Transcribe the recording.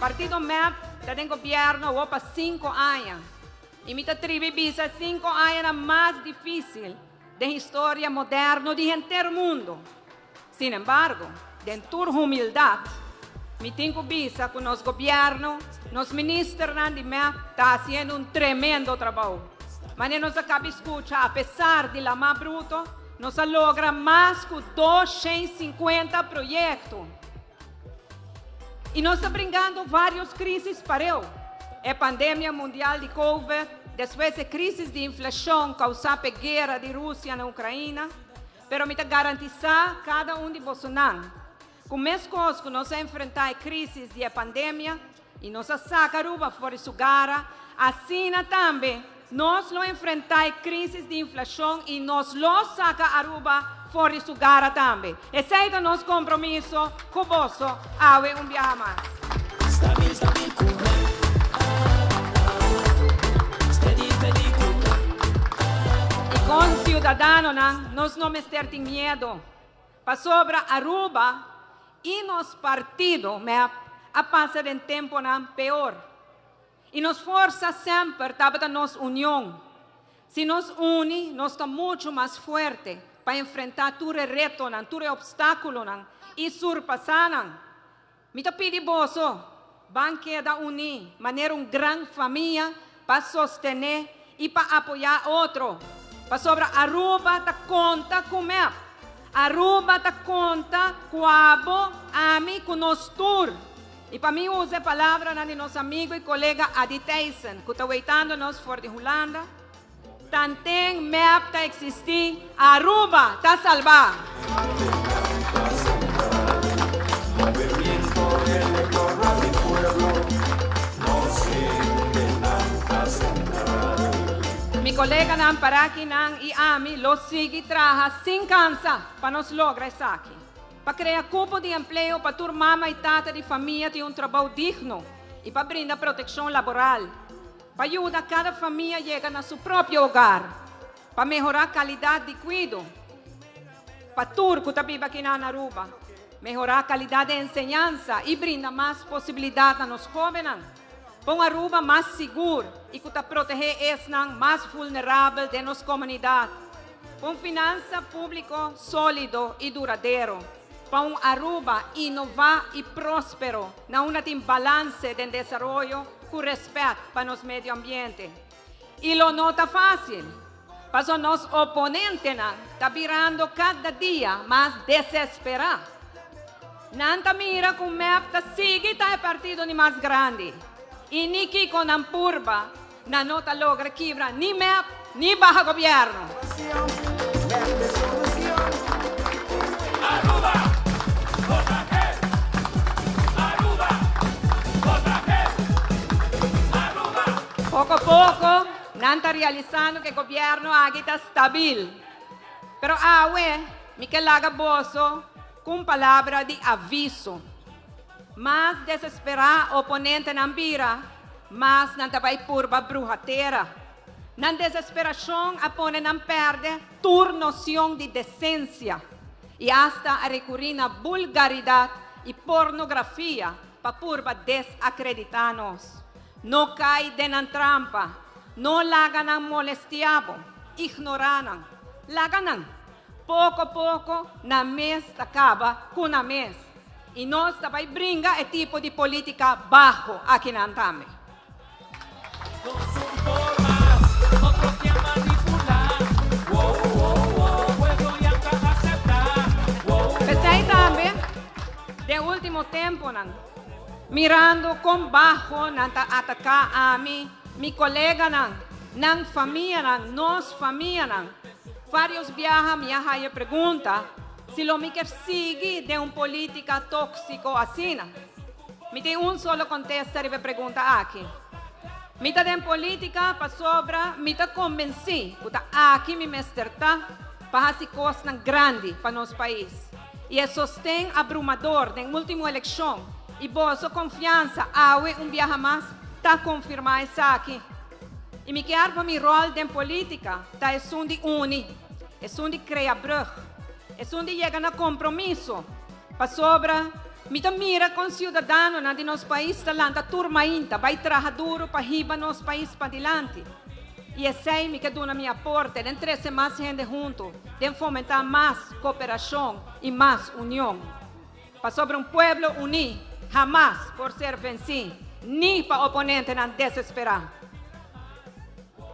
Partido mep ta den gobierno awor pa cinco aña y mi ta tribi bisa cinco añanan mas dificil den historia moderno di henter mundo. Sin embargo, den tur humildad, mi tin cu bisa cu nos gobierno, nos ministernan di mep ta haciendo un tremendo trabou. Manera nos a cabi scucha, a pesar di lama bruto, nos a logra mas cu 250 proyecto. Y nos ta bringando varios crisis pareu, e pandemia mundial di Covid, despues e crisis di inflacion causa p'e guera di Rusia na Ucraina. Pero mi ta garantisa cada un di bosonan cu mescos cu nos a enfrenta e crisis di e pandemia y nos a saca Aruba for di su gara, asina tambe nos lo enfrenta e crisis di inflacion y nos lo saca Aruba for di su gara tambe. Esey ta nos compromiso cu boso awe un biaha mas. Y con ciudadanonan nos no mester tin miedo, pasobra Aruba y nos partido mep a pasa den temponan peor. Y nos forsa semper tabata nos union. Si nos uni, nos ta mucho mas fuerte pa enfrenta tur e retonan, tur e obstaculonan y surpasa nan. Mi ta pidi boso, ban keda uní manera un gran famia pa sostené i pa apoyá otro, pasobra Aruba ta konta ku mep. Aruba ta konta ku abo, ami, ku nos tur. I pa mi usa e palabranan di nos amigu i kolega Adi Thijssen, ku ta weitando nos for di Hulanda, Tanten mep ta existi, Aruba ta salba! Mi coleganan parakinan y ami lo sigui traha sin cansa pa nos logra esaki. Pa crea cupo di empleo pa tur mama y tata di famia tin un trabou digno y pa brinda proteccion laboral. Pa yuda kada famia yega na su propio hogar, pa mehorá kalidat di kuido pa tur ku ta biba akinan na Aruba, mehorá kalidat di enseñansa i brinda mas posibilidat na nos hóbennan, pa un Aruba mas sigur i ku ta protehé esnan mas vulnerabel den nos komunidat, pa un finansa públiko sólido i duradero, pa un Aruba inová i próspero na unda tin balanse den desaroyo ku rèspèt pa nos medio ambiente. I lo no ta fásil, pasobra nos oponentenan ta birando kada dia mas desesperá. Nan ta mira ku mep ta sigui ta e partido di mas grandi i ni kiko nan purba nan no ta logra kibra ni mep ni baha gobièrnu. Poko poko nan ta realisando ku e gobièrnu aki ta stabil. Pero awe mi ke laga boso ku un palabra di aviso. Mas desesperá oponentenan bira, mas nan ta bai purba bruha tera. Nan desesperashon a pone nan pèrdè tur nocion di desensia i asta a recurí na bulgaridad i pornografia pa purba desacreditá nos. No cai den nan trampa. No laga nan molestiá bo. Ignorá nan. Laga nan. Poco poco nan mes ta caba cu nan mes. I nos ta bai bringa e tipo di politica baho akinan tambe. P'esei tambe, den último temponan, mirando kon baho nan ta ataká ami, mi koleganan, nan famianan, nos famianan, vários biaha mi a haya pregunta si lo mi kier sigui den un polítika tóksiko asina. Mi tin un solo kontesta riba e pregunta aki. Mi ta den polítika pasobra mi ta kombensí ku ta aki mi mester ta pa hasi kosnan grandi pa nos pais. I e sosten abrumador den último elekshon i boso konfiansa awe un biaha mas ta konfirmá esaki. I mi kier pa mi ròl den polítika ta esun di uni, esun di krea brùg, esun di yega na kompromiso pasobra. Mi ta mira kon siudadanonan di nos pais ta lanta tur mainta, bai traha duru pa hiba nos pais padilanti. I esei mi ke duna mi aporte den trese mas hende huntu, den fomentá mas kooperashon i mas union. Pasobra un pueblo uní hamas por ser vensí, ni pa oponentenan desesperá.